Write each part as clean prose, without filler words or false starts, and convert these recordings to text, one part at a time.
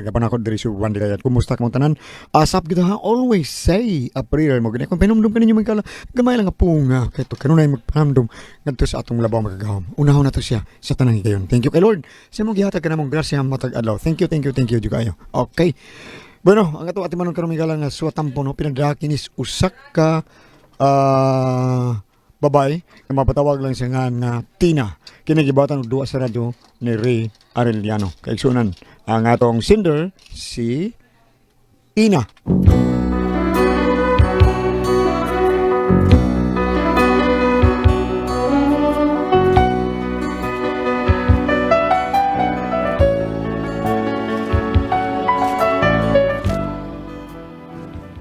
Gapan ako diri sa Juan Dilayat. Kumusta ka mong tanan? Asap kita ha, always say a prayer mo. Gani kung pinumdum ka ninyo mga kala, gamay lang nga punga. Kay to kanunay magpanamdum ngadto sa atong labaw makagahom. Unahon na to siya sa tanan higayon. Thank you kay Lord. Sa mong gihatag ka namong grasya matag adlaw. Thank you, thank you, thank you jud kayo. Okay. Bueno, ang ato atimanon karon mga nga suwatampo no pinadaki ni usak ka babae nga mapatawag lang siya nga nga Tina. Kini gibatan og duwa sa radyo ni Ray Arellano. Kaigsunan ang atong sender si Tina.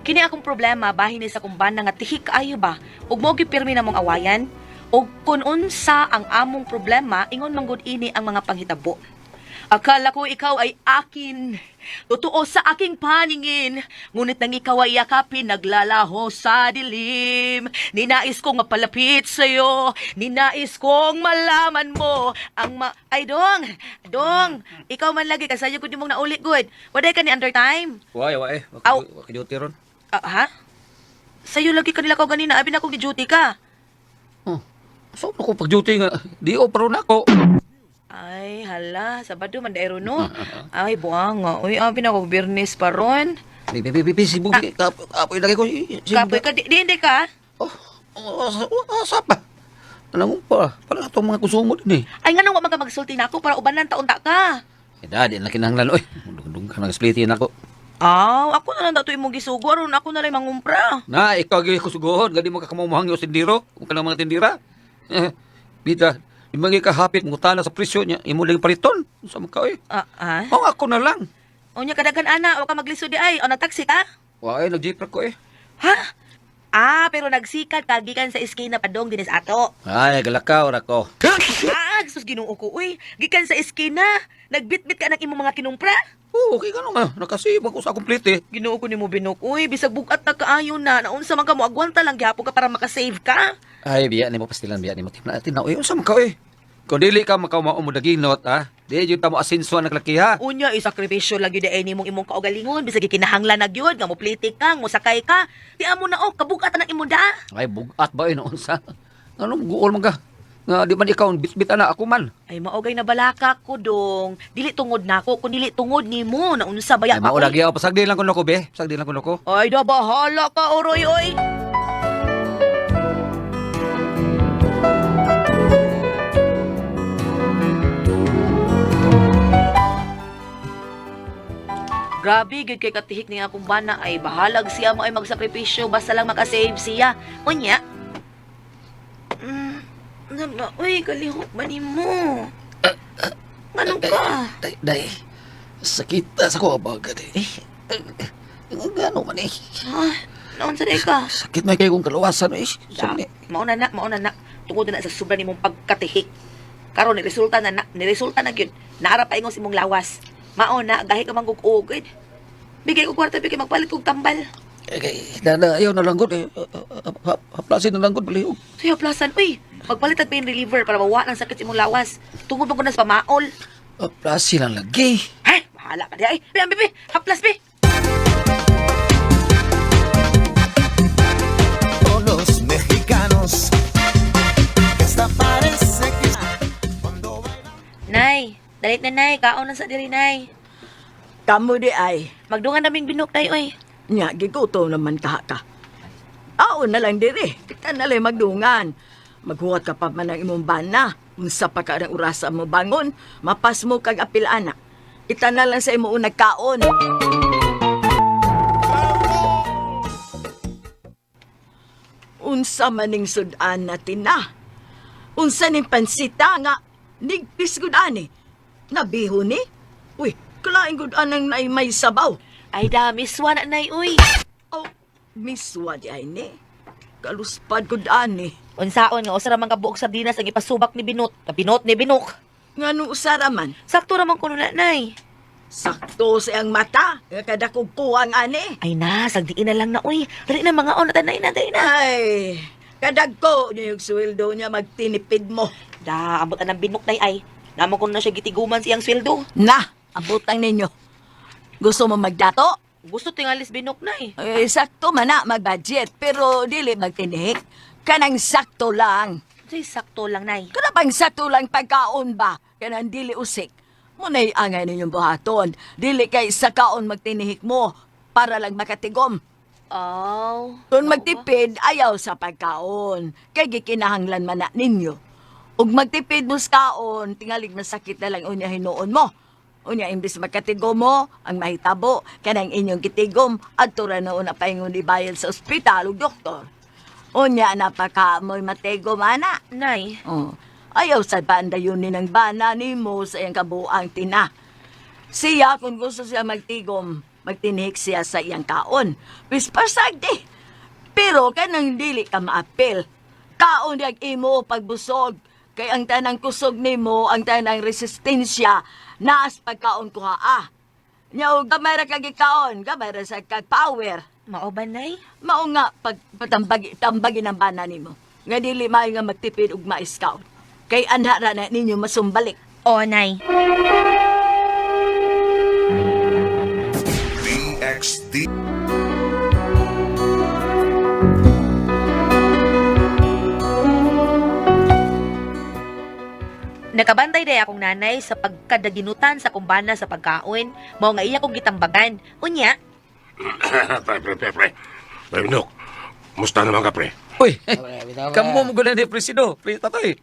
Kini akong problema bahin ni sa kumbana nga tihik kaayo ba ug mo gipirmi namong awayan ug kun unsa ang among problema ingon man gud ini ang mga panghitabo. Akala ko ikaw ay akin. Totoo sa aking paningin. Ngunit nang ikaw ay yakapin, naglalaho sa dilim. Ninais kong mapalapit sa'yo. Ninais kong malaman mo ang ma... Ay, Dong! Dong! Ikaw man lagi, kasayo ko di mong nauli, good. Waday ka ni undertime. Why, why? Aw. Wak duty ron. Ah, ha? Sa'yo lagi kanila ko ganina, abi na kong di-duty ka. Oh. So ako pag duty nga, di o pero nako. Ay, hala, Sabado man dairo no. Ay, buanga. Uy, abi na ko Biyernes pa ron. Bi bi bi bi si Bugi kapoy lagi ko. Kapoy ka, di hindi ka? Oh, oh, asa pa. Alam mo pa, para atong mga konsumo din eh. Ay, nga nung wa man ka magsulti na ako para ubanan taon ta ka. Eh, da, di na kinahanglan oy. Dugdug ka nag-splitin ako. Aw, ako na lang dato imong gisugo aron ako na lang mangumpra. Na, ikaw gyud ko sugohon, gadi mo ka kamumuhang yung tindiro, kung kanang mga tindira. Eh, bida, di man gyud ka hapit mangutana sa presyo niya, imo lang paliton. Sa man ka oy. Ah, ah. Oh, ako na lang. Unya kadaghan ana, wa ka maglisod di ay. O nagtaksi ka? Wa ay nag-jeep ra ko eh. Ha? Ah, pero nagsikat ka gikan sa eskina padong dinis ato. Ay, galakaw ra ko. Ah, sus Ginoo ko uy. Gikan sa eskina, nagbitbit ka ng imong mga kinumpra. Oo, okay ka naman. Nakasibag ko sa akong plate eh. Ginoo ko nimo binok uy, bisag bugat na kaayo na, naunsa man ka mo agwanta lang gyapon ka para makasave ka. Ay, biya nimo pastilan, biya nimo. Tingnan natin na. Uy, unsa man ka oy? Kung dili ka makaumao mo daginot, ha? Di jud ta mo asinso ang laki ha. Unya isakripisyo lang gyud ay nimong imong kaugalingon bisag gikinahanglan na gyud nga moplitik ka, mosakay ka. Di amo na oh, kabugat na imong da. Ay, bugat ba yun unsa? Anong guol man ka? Nga di man ikaw ang bitbit ana ako man. Ay maogay na balaka ko dong. Dili tungod nako kun dili tungod nimo na unsa baya Ay, mao lagi ako. Pasagdi lang kuno ko, be. Pasagdi lang kuno ko. Ay da bahala ka oroy oy. Grabe, gyud kay katihik ni akong bana ay bahalag siya mo ay magsakripisyo basta lang makasave siya. Unya. Ano ba? Uy, kalihok ba nimo? Ano ka? Day, day. Sakit sa ko bagad eh. Gano man eh. Ah, naon sa day ka? Sakit may kay kong kaluwasan eh. Da, mauna na, mauna na. Tungod na sa sobra nimong pagkatihik. Karon ni resulta na, na ni resulta na gyud. Naara pa ingon sa imong lawas. Mao na gahi ka man ugid. Bigay ko kwarta, bigay magpalit kog tambal. Eh, na, na, ayaw na lang gud eh. Haplasin na lang gud palihog. Suyo plasan, uy. Magpalit og pain reliever para mawa ng sakit sa imong lawas. Tungod man ko na sa pamaol. Haplasin lang lagi. Hay, bahala ka di ay. Bi, bi, bi, haplas bi. Los mexicanos que hasta parece que cuando bailan Nay, dalit na nay, kaon na sa diri nay. Kamo di ay. Magdungan naming binok nay oy. Nya, gigutom naman ka ka. Aon na lang diri. Kita na lang magdungan. Maghuwat ka pa man ang imong bana. Unsa pa ka ng urasa mo bangon, mapas mo kag apil ana. Ita na lang sa imo unag kaon. Unsa maning sudan natin na. Unsa ning pansita nga nigpis gud ani. Nabiho ni. Uy, kalain gud anang nay may sabaw. Ay da, miswa na nay uy. Oh, miswa di ay ni. Kaluspad gud ani. Unsaon nga usa ra man ka buok sardinas ang ipasubak ni Binot. Binot ni Binok. Ngano usara man, Sakto ra man kuno na nay. sakto sa iyang mata, nga kadakog kuwang ani. Ay na, sagdiin na lang na uy. Dali na mga on, tanay na, dali na. Ay, kadagko niya yung sweldo niya magtinipid mo. Da, abot na ng binok nay ay. Namo kuno na siya gitiguman siyang sweldo. Na, abotang ninyo. Gusto mo magdato? Gusto tingalis binok na eh. Eh, sakto man na mag-budget, pero dili magtinihik. Kanang sakto lang. Unsay sakto lang, Nay? Kana bang sakto lang pagkaon ba? Kanang dili usik. Muna'y angay ninyong buhaton. Dili kay sa kaon magtinihik mo para lang makatigom. Oh. Kung magtipid, ayaw sa pagkaon. Kay gikinahanglan man na ninyo. Ug magtipid mo sa kaon, tingalig masakit na lang unya hinuon mo. Unya imbis makatigom mo, ang mahitabo, kanang inyong gitigom, adto ra na una paingon ibayad sa ospital ug doktor. Unya napaka mo'y matigom ana. Nay, Oh. Ayaw sa banda yun ni ng bana nimo sa iyang kabuang tina. Siya, kung gusto siya magtigom, magtinhik siya sa iyang kaon. Pispasag di. Pero kanang dili ka maapil. Kaon diag imo pagbusog. Kay ang tanang kusog nimo, ang tanang resistensya, naas pagkaon ko ha. Nya og gamay ra kag ikaon, gamay ra sa kag power. mao ba, Nay? Mao nga pag patambagi tambagi ng bana nimo. Nga dili maayo nga magtipid og mais kaon. Kay anha ra na ninyo masumbalik. Oh, Nay. DXD. Nakabantay day akong nanay sa pagkadaginutan sa kumbana sa pagkaon. Mao nga iya kong gitambagan. Unya, Pre, pre, pre, pre. Pre, Binok, musta naman ka, pre? Uy, Pre, bitaw, pre. kamo mo gud ni presido, pre tatoy.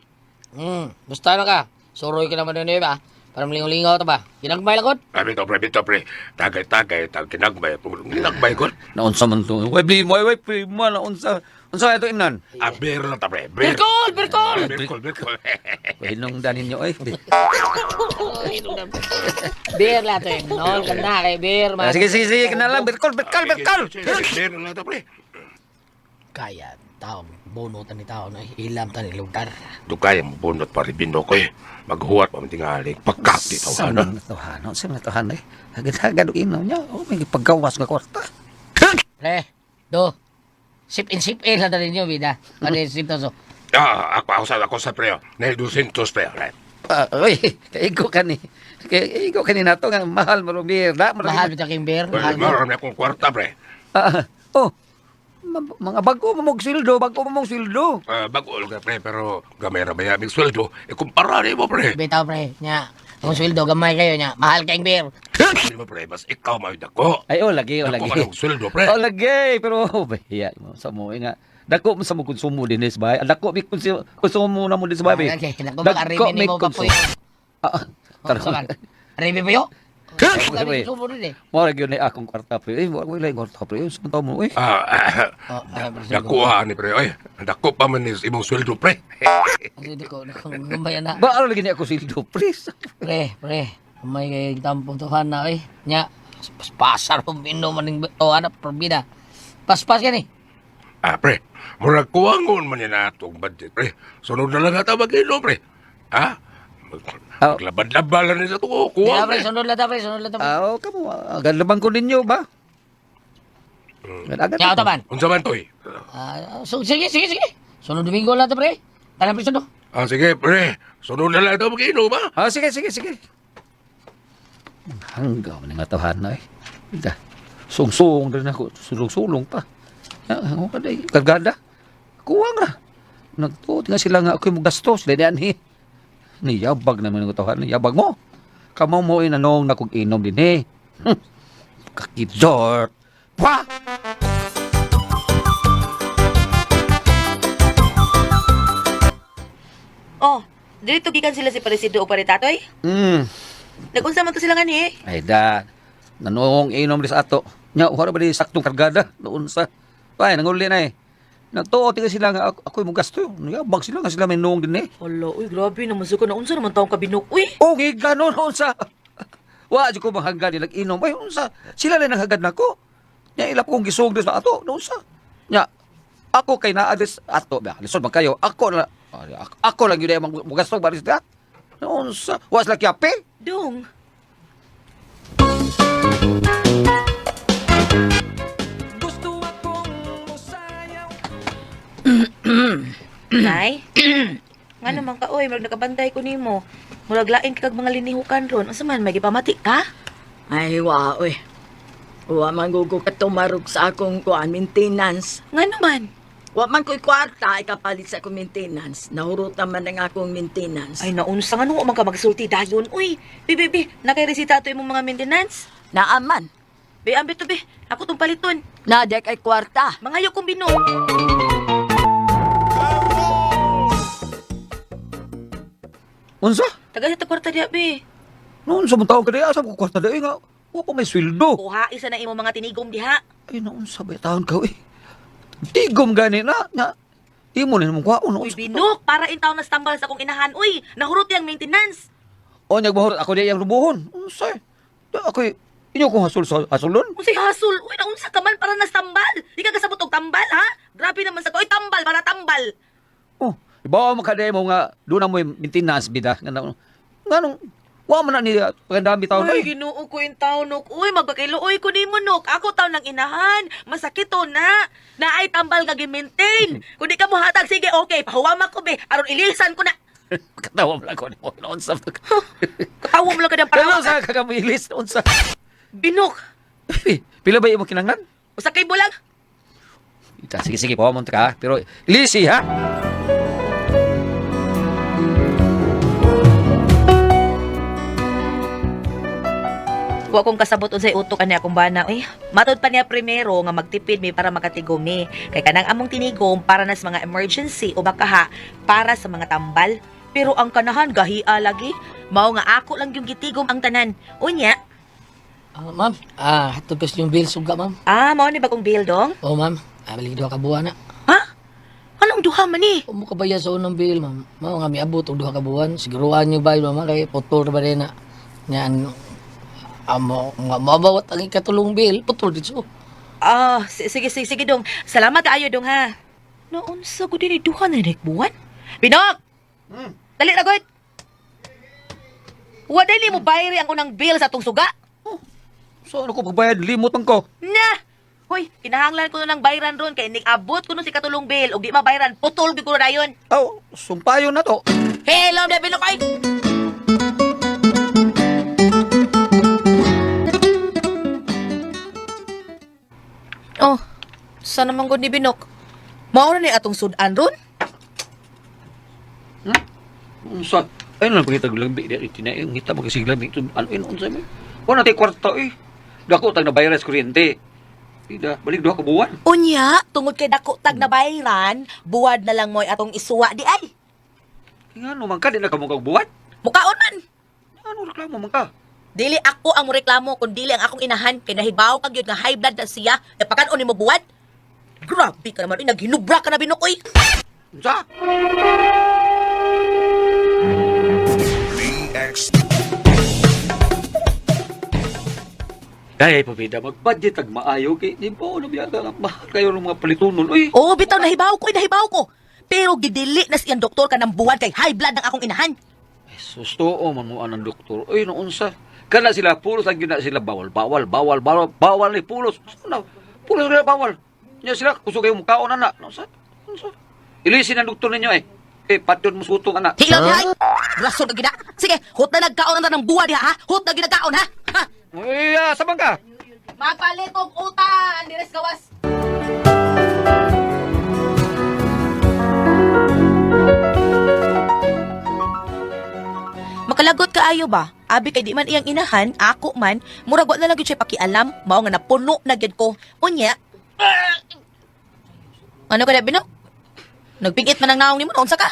Basta na ka. Suroy ka naman din, ba? Para malingaw-lingaw ta ba? Ginagmay lang, Pre, bitaw, pre, bitaw, pre. Tagay-tagay, tag kinagmay. Ginagmay ko. Naunsa man to. Way bli, way way pre mo naunsa. Unsa ito imnan? Ah, beer lang ta, pre. Beer. Birkol! Birkol! Birkol, birkol. Way nung danin nyo ay. Beer lang to, eh. No, kana kay beer. Ah, sige sige sige kana lang berkol berkol berkol. Beer lang ta, pre. Kaya, tao, bono ta ni tao na ilam ta ni lugar. Dugay ang bunot pa rin, Binok, eh. Maghuwat pa tingali. Pagkakti tao, Sa ano? man tohano, sa man tohano eh. Agad-agad og inom niya. Oh, may paggawas nga kwarta. Pre, do. Sip in, sip in lang ta ninyo, bida. Ano yung sip to, so. Ah, ako sa, pre. oh. Nay, 200, pre. Right. Ah, uy, kaigo ka ni. Kaigo ka ni nato nga mahal mo beer da. Mahal bitaw king beer. Well, Mahal mo. marami akong kwarta, pre. Ah, oh. Mga bago mo mong sildo, bago mo mong sildo. Ah, bago ka, pre, pero gamay ra ba yaming sweldo? E kumpara mo, pre. Bitaw, pre. Nya, ang sweldo, gamay kayo nya. Mahal kayong beer. Hindi mo, pre, mas ikaw may dako. Ay, oh, lagi, oh, Dako lagi. ka ng sweldo, pre. Oh, lagi, pero oh, bahiya mo sa mo eh, nga. Dako mo sa mo konsumo din is bay. Dako mi konsumo na mo din sa bay. Okay, dako mag-arrimi ni mo kapoy. Ah, Oh, saman. Arrimi pa yo? Pre, Kami konsumo rin eh. Mo ra gyud ni akong kwarta pre. Eh, wa lang kwarta pre. Sa tawo mo eh. Ah, ah, Oh, ah, pre, dako ha ni pre. Oy, dako pa man ni imong sweldo, pre. Dako, dako, gamay na. Ba ano lagi ni ako sildo pre. Pre, pre, may kay tampong tuhan na eh. Nya, pasar mo inom maning tuhan na probida. Paspas yan eh. Ah, pre, murag kuwangon man yan atong budget, pre. Sunod na lang ata mag-inom, pre. Ha? Ah. Maglabad-labad lang ni sa tuko. Di Kuwang, na, pre, pre. sunod lang ta, pre, sunod lang ta. pre. Ah, oh, kamo agad labang ko ninyo ba? Agad. Nya, utaman. Unsa man to, eh? Ah, so, sige, sige, sige. Sunod Domingo lang ta, pre. Tara, pre, sunod. Ah, sige, pre. Sunod na lang ata mag-inom, ha? Ah, sige, sige, sige. Hanggaw man nga tawhan na eh. Ida. Sungsung rin ako. Sulong-sulong pa. Ah, ako ka day. Kargada. Kuwang ra. Nagtuot nga sila nga ako'y mugastos. Dahil yan eh. Niyabag naman ang tawhan. Niyabag mo. Kamo mo inanong na kong inom din eh. Kakidort. Pa! Oh, dili gikan sila si Parisido o Paritatoy. Nagunsa man to sila ngani eh. Ay da. Nanoong inom di sa ato. Nya, wala ba di saktong kargada? Noon sa... Ay, nanguli na eh. Nagtuot nga sila nga ako, ako'y mugasto. Niyabag sila nga sila may noong din eh. Hala, uy, grabe naman sa na unsa naman taong kabinok, uy. Oh, ganon unsa. Wa jud ko manghagad nilang inom. Ay unsa? Sila na nanghagad nako. Nya ila kong gisog sa ato, no unsa? Nya ako kay naa des ato ba. Lisod man kayo. Ako na ako lang yun ay magastog ba sila. No unsa? Wa sila kiyape. Dong. Nay? Nga naman ka, oy, murag nakabantay ko nimo. Murag lain ka kag mga linihukan ron. Unsa man, may gipamati ka? Ay, wa, oy. Wa man gugo ka tumarog sa akong kuan maintenance. Nga naman. Wa man ko'y kwarta ay kapalit sa akong maintenance. Nahurot naman ang akong maintenance. Ay, naunsa nga no, man ka magsulti dayon. Uy, bi, bi, bi, nakay-resita ato imong mga maintenance. Naaman. Bi, ambit to, bi. Ako tong paliton. Nadek ay kwarta. Mangayo kong binom. Unsa? Taga sa kwarta diya, bi. Noon sa tawag ka di asa ko kwarta di nga. Wa pa may sweldo. Kuha isa na imong mga tinigom diha. Ay naunsa ba taon ka eh. Tigom gani na nga. Imo ni mong kwaon. Uy, binok, para in taon na tambal sa akong inahan. Uy, nahurot yang maintenance. O nyag mahurot ako di yang lubuhon. Unsa? Eh? Di ako eh, inyo kong hasol sa hasolon. Unsay hasol? Uy, naunsa ka man para nastambal. Di ka kasabot og tambal, ha? Grabe naman sa ko. Uy, tambal para tambal. Oh, ibaw mo ka di mo nga doon na mo yung maintenance bida. Nga nganong wa man na ni pagandami taon Uy, ay. Ginoo ko in taon nok. Uy, magpakailuoy ko nimo nok. Ako taon ng inahan. Masakit to na. Naay tambal nga gi-maintain. Kung di ka mo hatag, sige, okay. Pahuwama ko be. Aron ilisan ko na. Katawa mo lang ko nimo naunsa. Katawa mo lang ka ng Pero parawa. sa kakamilis unsa. Binok. Pila ba imo kinanglan? Usa kay bulag. Ita, sige sige pawa mo ka ha. Pero ilisi ha. Wa kong kasabot unsay utok ani akong bana. Uy, matod pa niya primero nga magtipid mi para makatigom mi. Kay kanang among tinigom para na sa mga emergency o baka ha, para sa mga tambal. Pero ang kanahan gahia lagi. Mao nga ako lang yung gitigom ang tanan. Unya, Ah, ma'am, hatod ko sa inyong bill suga, ma'am. mao ni bagong bill dong? Oh, ma'am, balik duha ka buwan na. Ha? Anong duha man ni? Umo ka ba yan sa unang bill, ma'am? Mao nga miabot og duha ka buwan. Siguruhan niyo ba, ma'am, kay putol ba rin na. Nga, ano, amo, nga mabawat ang ikatulong bill, putol dito. Sige sige sige dong. Salamat kaayo dong ha. Naunsa ko din duha na ni buwan? Binok! Dali na gud. Wa dili mo bayri ang unang bill sa atong suga. So ano ko pagbayad limot man ko. Na! Hoy, kinahanglan ko na ng bayran ron kay nik-abot ko nun si katulong bill ug di mabayran, putol gyud ko na dayon. Aw, sumpayon na to. Hello, na Bilokoy! Oh, sana man gud ni Binok. Mao na ni atong sudan ron? Unsa? Ay lang pangita og lambi di tinay ngita mo kasi lambi ito ano in unsa man. Wa na tay kwarta eh. Dako tag na bayras kuryente. Ida, balik duha ka buwan. Unya, tungod kay dako tag na bayran, buwad na lang mo'y atong isuwa di ay. Ngano man ka di na ka mo kag buwan? Mukaon man. Ano reklamo man ka? Dili ako ang reklamo kun dili ang akong inahan kay nahibaw kag yun nga high blood na siya, napakan nimo buwad. Grabe ka naman, uy, naghinubra ka na Binokoy. Unsa? BX Dahil pabida mag-budget tag maayo kay di ba ano biya ka mahal kayo ng mga palitunon oy. Oo, bitaw nahibaw ko, nahibaw ko. Pero gidili na siyang doktor ka ng buwan kay high blood ng akong inahan. Jesus to man mo anang doktor. Oy no unsa? Kana sila pulos ang gyud na sila bawal bawal bawal bawal bawal ni pulos. Ano? Pulos na bawal. Nya sila kusog kayo mukaon ana. No unsa? Unsa? Ilisin ang doktor ninyo eh. Eh patyon mo sutong ana. Hilaw diha. Rason na gina. Sige, hot na nagkaon na ng buwan diha ha. Hot na ginagkaon ha. Ha. Uy, sabang ka. Mapalit og utan dires gawas. Makalagot kaayo ba? Abi kay di man iyang inahan, ako man, murag wa na lang gyud siya pakialam, mao nga napuno na gyud ko. Unya. Ano ka na Binok? Nagpingit man ang naong nimo, unsa ka?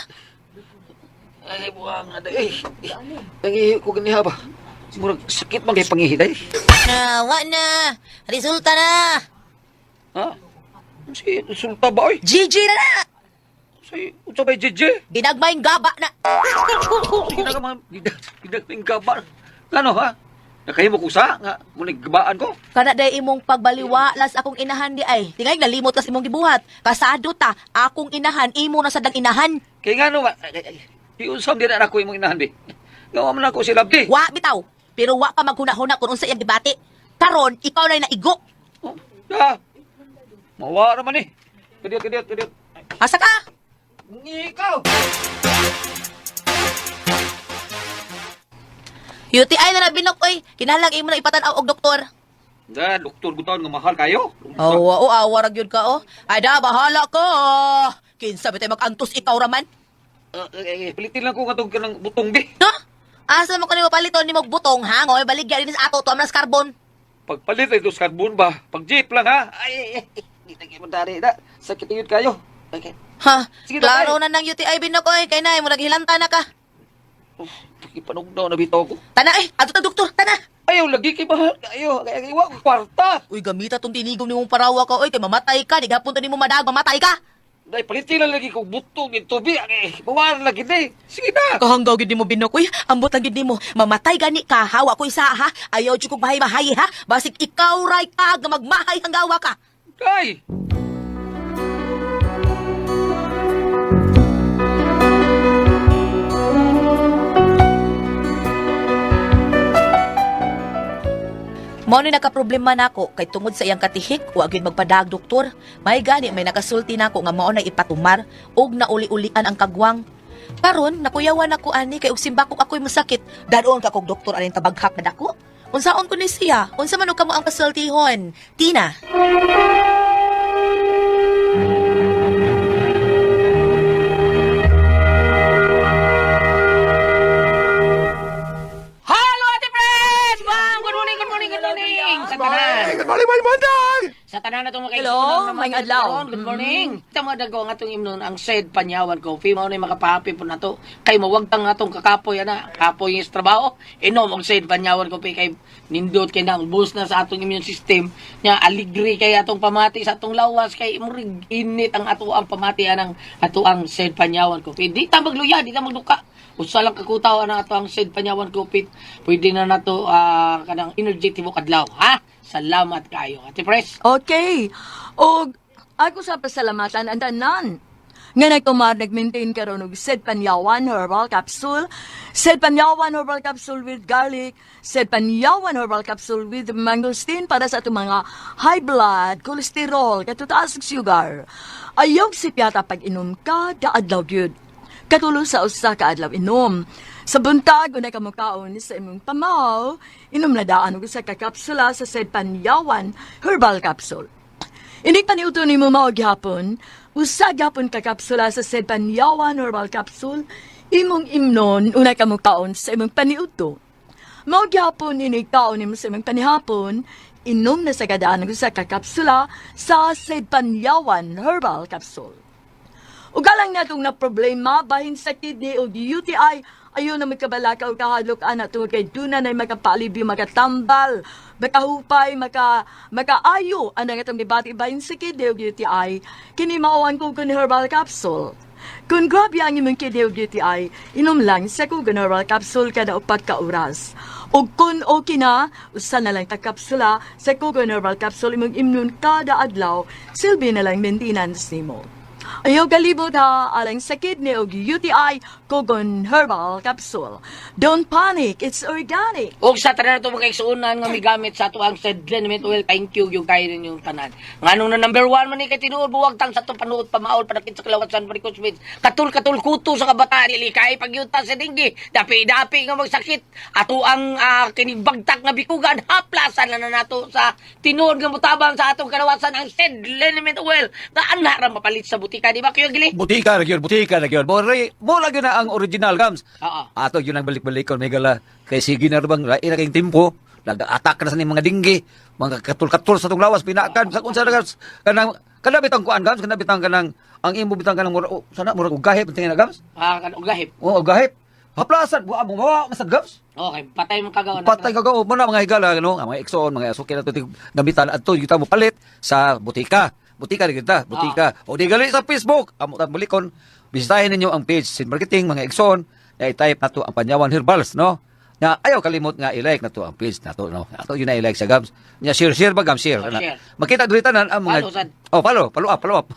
Ay buang na day. Ay, ko ganiha ba. Murag sakit man kay pangihid ay. Na, wa na. Resulta na. Ha? Si sulta ba oy? GG na na. Si unsa bay JJ? Ginagmayng gaba na. Sige na ka mga ginagmayng gaba. Ngano ha? Nakahimo ko sa nga munig gabaan ko. Kana day imong pagbaliwa las akong inahan di ay. Tingay nalimot kas imong gibuhat. Kasado ta akong inahan imo na sad ang inahan. Kay ngano ba? Di unsam di na ako imong inahan di. Gawa man ako sila di. Wa bitaw. Pero wa ka maghuna-huna kung unsa iyang gibati. Karon ikaw na naigo. Oh, ah. Mawa naman eh. Kadiyot, kadiyot, kadiyot. Asa ka? Ikaw! UTI na na binok oy. Kinahanglan imo na ipatan-aw og doktor. Da, doktor gutaon nga mahal kayo. Awa, o awa ra gyud ka oh. Ay da bahala ko. Kinsa bitay mag-antos ikaw raman? Palitin lang ko nga tong kanang butong bi. No? Asa mo kanimo paliton nimo og butong ha? Ngoy baligya din sa ato tuam nas karbon. Pagpalit ay dos carbon ba? Pag jeep lang ha. Ay, ay, ay. Di na mo dari na. Sakit yun kayo. Okay. Ha? Sige, Klaro tatay. na ng UTI binok oy kay nay mo naghilanta na ka. Oh, ipanugnaw na bitaw ko. Tana eh, adto ta doktor, tana. Ayaw lagi kay mahal kayo. Kaya iwa ko kwarta. Uy, gamita tong tinigom nimong parawa ka oy kay mamatay ka, di gapon ta nimo madag, mamatay ka. Dahil palitin lang lagi kong butong dito bi. Ay, bawaan lagi di. Sige na. Kahanggaw gid nimo binok uy, ambot lang gid nimo. Mamatay gani ka, hawa ko isa ha. Ayaw jud kog mahay-mahay ha. Basig ikaw ray ka nga magmahay hanggawa ka. Kay. Mao ni nakaproblema nako kay tungod sa iyang katihik wa gyud magpadag doktor. May gani may nakasulti nako nga mao na ipatumar ug nauli-ulian ang kagwang. Karon nakuyawan nako ani kay og simbakok ako'y masakit. Dadon ka kog doktor aning tabaghak na dako. Unsaon ko ni siya? Unsa man og kamo ang pasultihon? Tina. Hello, Ate Fresh! Ma'am, good morning, good morning, good morning! Sa tanan. Good morning, morning, morning! Sa tanan na itong mga Hello, maayong adlaw. Good morning. Ito mga dago ang atong imnon ang said Panyawan Coffee. Mao na yung makapahapi po na to. Kay mawag tang atong kakapoy ana. Kapoy yung sa trabaho. Inom og said Panyawan Coffee kay nindot kay na boost na sa atong immune system. Nya aligri kay atong pamati sa atong lawas kay murig init ang ato ang pamati anang ato ang said Panyawan Coffee. Di ta magluya, di ta magduka. Usa lang kakutaw ang ato ang said Panyawan Coffee. Pwede na nato kanang energy tibok adlaw, ha? Salamat kayo. Ate Pres. Okay. Og ako sa pasalamatan ang tanan nga nagtumar nag-maintain karon og Sed Panyawan Herbal Capsule, Sed Panyawan Herbal Capsule with garlic, Sed Panyawan Herbal Capsule with mangosteen para sa atong mga high blood, cholesterol, katutaas ug sugar. Ayaw sipyata pag inom ka, daadlaw gyud. Katulo sa usa ka adlaw inom. Sa buntag unay ka mukaon sa imong pamaw, inom na daan og usa ka kapsula sa Sed Panyawan Herbal Capsule. Inig paniuto nimo mao gihapon, usa gihapon ka kapsula sa Sed Panyawan Herbal Capsule, imong imnon unay ka mukaon sa imong paniuto. Mao gihapon inig kaon nimo sa imong panihapon, inom na sa kadaan og usa ka kapsula sa Sed Panyawan Herbal Capsule. Ugalang natong na problema bahin sa kidney o UTI ayon na magkabalaka o kahadlok ana tungod kay duna na makapalibyo makatambal makahupay makaayo anang atong gibati bahin sa kidney o UTI kini mao ang Kugon Herbal Capsule. Kung grabe ang imong kidney o UTI, inom lang sa Kugon Herbal Capsule kada upat ka oras. Ug kung okay na, usa na lang ka kapsula sa Kugon Herbal Capsule imong imnon kada adlaw, silbi na lang maintenance nimo. Ayaw galibot ha, alang sa kidney o UTI, Kogon Herbal Capsule. Don't panic, it's organic. Og sa tanan nato mga igsuonan nga migamit sa ato ang said Glenment Oil, thank you yung kayo ninyong tanan. Nganong na number one man ni kay tinuod buwag tang sa atong panuot pamaol panakit sa kalawasan Maricos Smith. Katul katul kuto sa kabataan dili kay pagyuta sa dinggi. Dapi dapi nga magsakit ato ang kinibagtak nga bikugan haplasan na, na nato sa tinuod nga mutabang sa atong kalawasan ang said Glenment Oil. Nga ana ra mapalit sa butika di ba kuya Gili? Butika na gyud, butika na gyud. Bore, mo lagi na ang original gams. Oo. Ato yun ang balik-balikon may gala. Kay sige na bang lain na kayong timpo. Nag-attack na sa ning mga dinggi, mga katul-katul sa tong lawas pinakan sa unsa na gams. Kanang kana bitang kuan gams, kana bitang kanang ang imo bitang kanang mura, oh, sana murag ugahip ang tingin na gams. Ah, kan ugahip. Oh, ugahip. Haplasan, buwa mo mawa masag gams. Okay, patay mo kagawa na. Patay ka mo na mga higala no, ang mga igsoon, mga asuki na to gamitan adto kita mo palit sa butika. Butika rin kita, butika. O di gali sa Facebook, amo ta balikon. Bisitahin ninyo ang page Sin Marketing mga igsoon, na i-type nato ang Panyawan Herbals no. Na ayaw kalimot nga i-like nato ang page nato no. Ato yun na i-like sa Gams. Nya share share ba Gams share. Oh, Ana. share. Makita diri tanan ang mga Follow, sad. Oh, follow, follow up, follow up.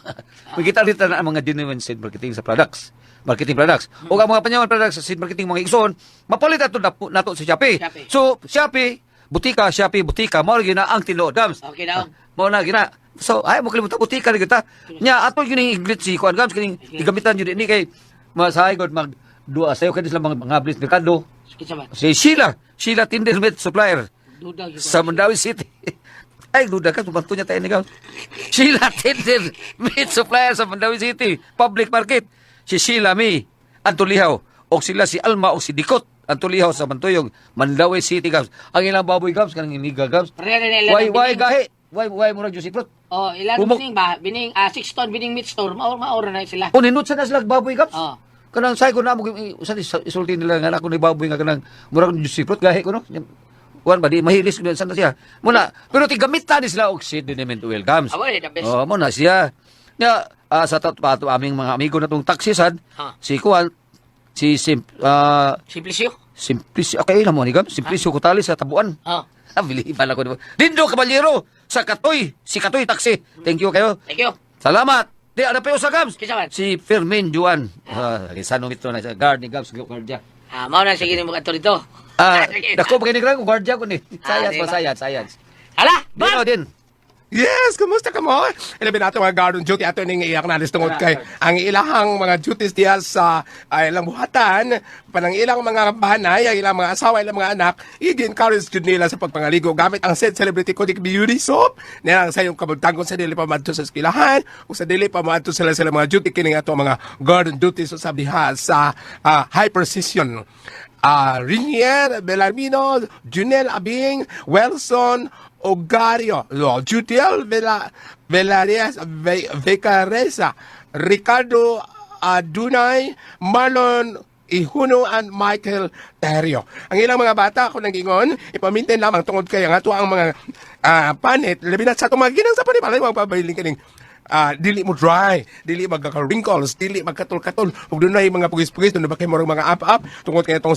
Makita diri tanan ang mga genuine Sin Marketing sa products. Marketing products. O ang mga Panyawan products sa Sin Marketing mga igsoon, mapalit ato nato sa Shopee. Shopee. So, Shopee, butika, Shopee, butika, mao gyud na ang tinuod Gams. Okay daw. Ah, mao na gina. So, ay mo kalimutan butika na kita. Nya ato gyud ning iglit si kuan Gams kining gamitan gyud ni kay masahay god mag duha sayo kay sila mga blis merkado. Kinsa man? Si Sheila, Sheila Tinder Meat Supplier Duda gyud ko. sa Mandawi City. Ay, duda ka, tumanto niya tayo ni Gams. Sheila Tinder Meat Supplier sa Mandawi City, Public Market. Si Sheila Mi, Antulihaw. O sila si Alma o si Dikot, Antulihaw sa Mantuyog, Mandawi City, Gams. Ang ilang baboy, Gams, kanang iniga, Gams. Pareha na nila Why, ng why, bining. gahi? Why, murag juicy fruit? Oh, ilan Umok. bining ba? Bining 6 ton bining meat store. Maor maor na sila. O, ninut sa na sila baboy, Gams. Oh. Kanang say ko na mo sa isulti nila nga ako ni baboy nga kanang murag juicy fruit gahi ko no. Kuan ba di mahilis ko sa na siya. Muna pero ti gamit ta ni sila og seed liniment oil, Gams. Abo, eh, the best. Oh, mo na siya. Nya sa ato aming mga amigo na tong taxi sad Ha. si kuan si Sim, Simplicio. Simplicio okay na mo ni Gams, Simplicio Kutali sa Tabuan. Oh. Ah, biliban ako. Dindo Caballero sa Katoy, si Katoy Taxi. Thank you kayo. Thank you. Salamat. Di ana pa sa Gams. Kinsa man? Si Fermin Juan. Ah, San ito na siya guard ni Gams, guardia. Ah, mao na sige nimo kadto dito. Ah, Sige. dako ba kini ko guardia ko ni. Science di ba ba? science, science. Hala, Dino bam! din. Yes, kumusta ka mo? Ilabi nato mga garden duty ato ning iyak na tungod kay ang ilahang mga duties diya sa ilang buhatan, panang ilang mga banay, ang ilang mga asawa, ilang mga anak, i-encourage jud nila sa pagpangaligo gamit ang said celebrity Kodik Beauty Soap. Nilang sa iyong kabuntagon sa dili pa madto sa eskwelahan o sa dili pa moadto sila sa ilang mga duty kini nga ato mga garden duties usab diha sa high precision. Rinier Belarmino, Junel Abing, Wilson Ogario, no, Jutiel Vela, Velarias, Vecareza, Ricardo Adunay, Marlon Ihuno and Michael Terrio. Ang ilang mga bata, ako nang ingon, ipamintin lamang tungod kay ang ato ang mga panit, labi na sa atong mga ginang sa panit, magpabiling kining dili mo dry, dili magka-wrinkles, dili magkatol-katol. Ug dunay mga pugis-pugis, dunay ba kay murag mga up-up tungod kay itong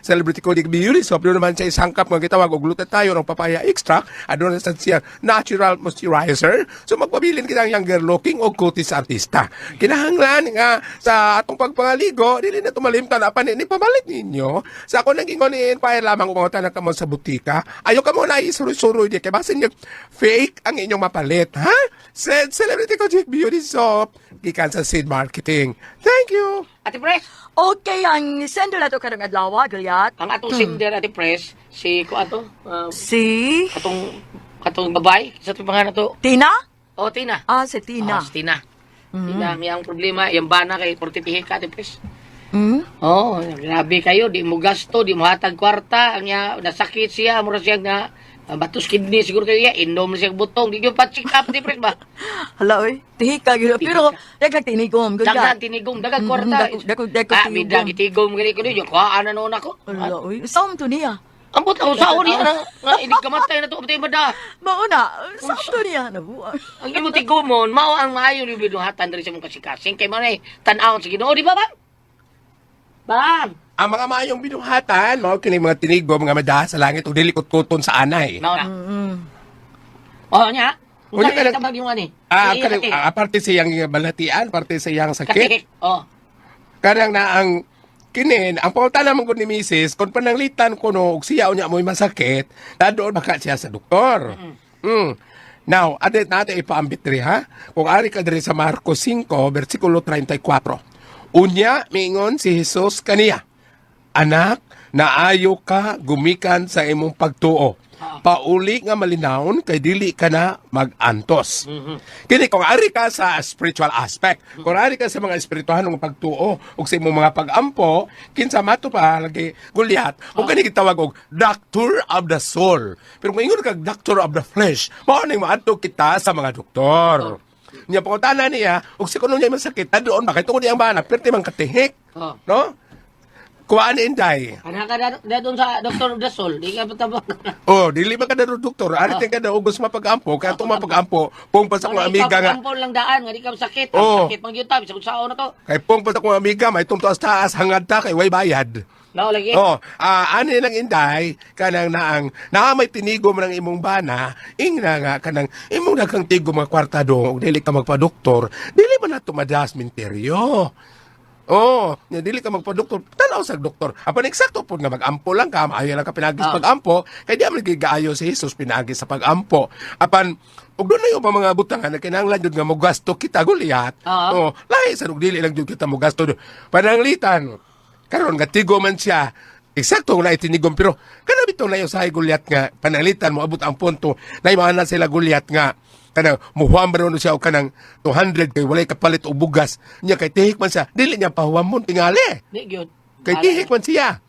celebrity coding beauty soap, doon naman siya isangkap nga gitawag og glutathione og papaya extract, aduna sa siya natural moisturizer. So magpabilin kita ang younger looking og kutis artista. Kinahanglan nga sa atong pagpangaligo, dili na tumalimtan apan ni pamalit ninyo. Sa ako nang ingon ni-inquire lamang kung na kamo sa butika. Ayo kamo na isuroy-suroy di kay basin yung fake ang inyong mapalit, ha? Said Celebrity Kojic Beauty Soap gikan sa Seed Marketing. Thank you. Ate Pres, Okay, ang sender nato karong adlaw, Goliath. ang atong sender Ate Pres, si ko ato, Si katong katong babae, sa itong pangalan to. Tina? Oh, Tina. Ah, si Tina. Oh, si Tina. Tina, may ang problema, yung bana kay portitihi ka, Ate Pres. Mm? Oh, grabe kayo, di mo gasto, di mo hatag kwarta, ang iya, nasakit siya, mura siya na batos kidney siguro kayo iya, inom siya butong, di nyo pa check up, Ate Pres ba? Hala, oy. Tihi ka gyud. Pero daghang tinigom, Daghan Goliath. tinigom, daghang kwarta. Dako Ah, tinigom. bidag itigom gani ko niyo, kuhaan na noon ako. Hala, oy. Saan to niya? Ambot ako sa niya na, nga inig kamatay na to, abtay mada. Mao na, saan to niya? Nabuang. Ang imo tigomon, mao ang maayo ni binuhatan diri sa imong kasikasing kay mao nay tan-awon sa Ginoo, di ba bang? Bang. Ang mga maayong binuhatan, mao kini mga tinigo, mga madaha sa langit ug dili kutkuton sa anay. Mao na. Oh, nya. Unya Unya ka ka nang yung ani. Ah, Iya, kanang, kati. aparte sa iyang balatian, aparte sa iyang sakit. Kati. Oh. Kanang na ang kinin, ang pauta naman ko ni Mrs. Kung pananglitan ko no, og siya unya mo'y masakit, na doon baka siya sa doktor. Now, ate natin ipaambit diri ha. Kung ari ka diri sa Marcos 5, versikulo 34. Unya, miingon si Jesus kaniya. Anak, naayo ka gumikan sa imong pagtuo. Pauli nga malinawon kay dili ka na magantos. Kini kung ari ka sa spiritual aspect, kung ari ka sa mga espirituhanong pagtuo ug sa imong mga pagampo, kinsa mato pa lagi Goliath, ug kani gitawag og doctor of the soul. Pero kung ingon kag doctor of the flesh, mao ning maadto kita sa mga doktor. Nya pangutana niya, ug si kuno niya masakit, doon ba kay tungod iyang bana, perti man katihik. Oh. No? Kuhaan ni Inday. Ana ka na doon sa Dr. of the Soul, di ka patabang. Oh, dili man ka na doktor. Ari ka na ugos mapagampo, kaya itong mapagampo, pung pa sa akong amiga nga. Ampon lang daan, nga di ka sakit. Ang Oh. sakit mang yuta, bisag sao na to. Kay pung pa sa akong amiga, may tumtaas taas hangad ta kay way bayad. Mao lagi. Oh, ani lang Inday, kanang naang naa may tinigom ng imong bana, ingna nga kanang imong daghang tigom mga kwarta do, ug dili ka magpadoktor, dili man na tumadas minteryo. Oh, nya dili ka magpadoktor, tan-aw sa doktor. Apan eksakto pud nga magampo lang ka, maayo lang ka pinagi sa pagampo, kay di man gigaayo si Jesus pinagi sa pagampo. Apan ug dunay pa mga butangan na kinahanglan jud nga mogasto kita Goliath. Oo. Oh, lahi sa ug dili lang jud kita mogasto. Pananglitan, karon nga tigo man siya, Eksakto wala itinigom pero kana bitaw na yung sahay gulyat nga panalitan mo abot ang punto na imahanan sila gulyat nga kanang muhuam ba siya og kanang 200 kay walay kapalit og bugas nya kay tihik man siya dili niya pahuwamon tingali Di gyud. kay tihik man siya.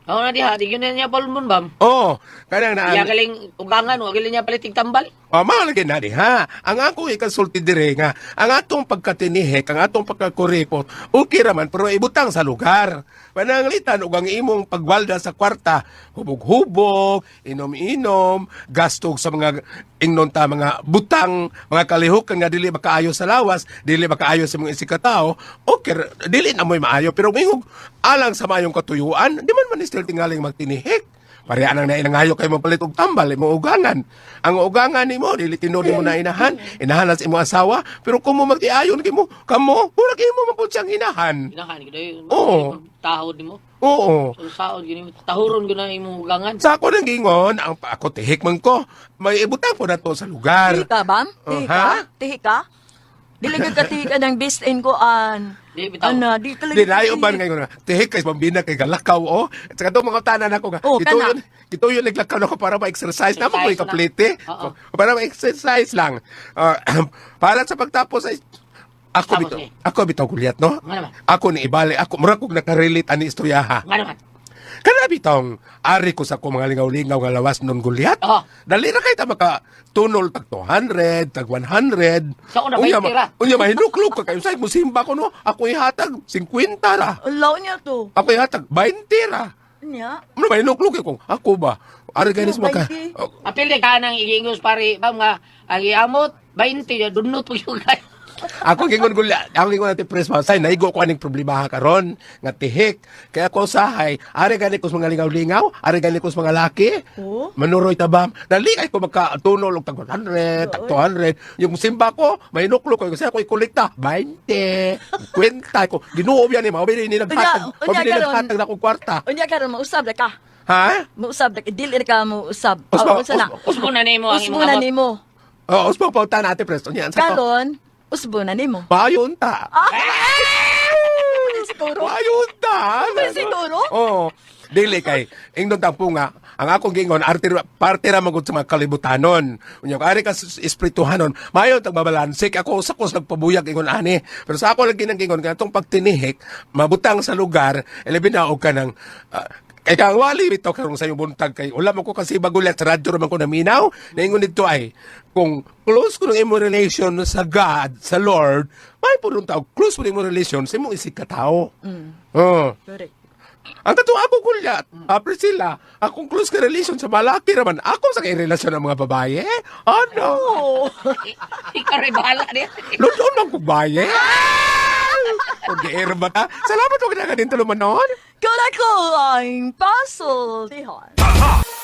Oo na diha, di gyud na niya palmon bam. Oh, kanang na Iya galing ugangan, wa galing niya palitig tambal. Oh, mao lagi na diha. Ang ako ikasulti dire nga, ang atong pagkatinihik, ang atong pagkakuripot, okay ra man pero ibutang sa lugar. Pananglitan og ang imong pagwalda sa kwarta, hubog-hubog, inom-inom, gastog sa mga ingnon ta mga butang, mga kalihukan nga dili makaayo sa lawas, dili makaayo sa mga isikatao, okay dili na mo'y maayo pero mingog alang sa maayong katuyuan, di man man still tingaling magtinihik. Pareha nang nainangayo kay mapalit og tambal imong ugangan. Ang ugangan nimo dili tinuod nimo na inahan, inahan sa imong asawa, pero kung mo magtiayon kay mo, kamo, mura kay mo mapud siyang inahan. Ginahan gyud ay. Oo. Tahod nimo. Oo. Saod gyud nimo, tahuron gyud na imong ugangan. Sa ako nang gingon, ang ako tihik man ko, may ibutang po na to sa lugar. Tihi ka, bam? Oh, Tihi ha? ka? Tihi ka? Dili ka katihi ka ng best in ko an. Di, bitaw. Ana, di talaga. Di layo ban ngayon nga. Tihik kay pambina kay galakaw oh. At saka itong mga tanan ako nga. Oh, ito kana. yun, ito yun naglakaw na ako para ma-exercise. Tama ko Exercise na. ikaplite. Oo. Para ma-exercise lang. Ah, para sa pagtapos ay ako Tapos bitaw, eh. ako bitaw gulyat no. Nga naman. Ako ni ibali, ako mura kog nakarelate ani istorya ha. Nga naman. Kana bitong ari ko sa akong mga lingaw-lingaw nga lawas nun gulyat. Oo. Dali ra kay ta maka tunol tag 200, tag 100. Sa una, Unya, 20 ra. Unya mahinuklog ka kayo say musimba ko no. Ako ihatag 50 ra. Alaw niya to. Ako ihatag 20 ra. Niya. Ano mahinuklog kay kung ako ba? Ari ganis Oh, maka. 20. Oh, Apil di ka nang igiingos pare bam nga ang iamot 20 ya dunot po yung kayo. Ako gingon gula, ako gingon ati pres say naigo ko aning problema karon nga tihik. Kaya ako usahay, ari gani ko sa mga lingaw-lingaw, ari gani ko sa mga laki. Oh. Manuroy tabam. Dali kay ko magkatunol og tag 100, tag 200. Yung simba ko, may nuklo ko kasi ako ikolekta 20, 50 ko. Ginoo yan ni mao ni naghatag. Unya, unya Mao ni karon. naghatag na akong kwarta. Unya karon mausab na ka. Ha? Mausab na ka. Dili na ka mausab. Usba- Oh, unsa na? Usbo na nimo ang Usbo imong na amot. nimo. Oh, usba pauta na ate pres. Unya sa to. Karon, usbo na nimo. Maayon ta. Ah! Siguro. Maayon ta. Siguro? Oo. Dili kay ingnon tang nga ang akong gingon arte parte ra man gud sa mga kalibutanon. Unya kung ari ka sa espirituhanon, maayo tag mabalanse kay ako sa ko nagpabuyag ingon ani. Pero sa ako lagi nang gingon kay atong pagtinihik mabutang sa lugar ilabi na og kanang kay kang wali bitaw karong sa iyong buntag kay wala man ko kasi bagulat sa radyo ra man ko naminaw naingon didto ay kung close ko ng imong relation sa God sa Lord may purong tao close ko ng imong relation sa imong isig ka tao. Oh. Correct. Ang totoo ako kulyat, Priscilla, akong close ka relation sa malaki raman. Ako sa kay relasyon ng mga babae. Ano? Oh. Ikaw rin bahala niya. Lundon lang kong baye. Okay, ba ta? Salamat ko kinakanin tulumanon. Kala ko ang puzzle. Tihon.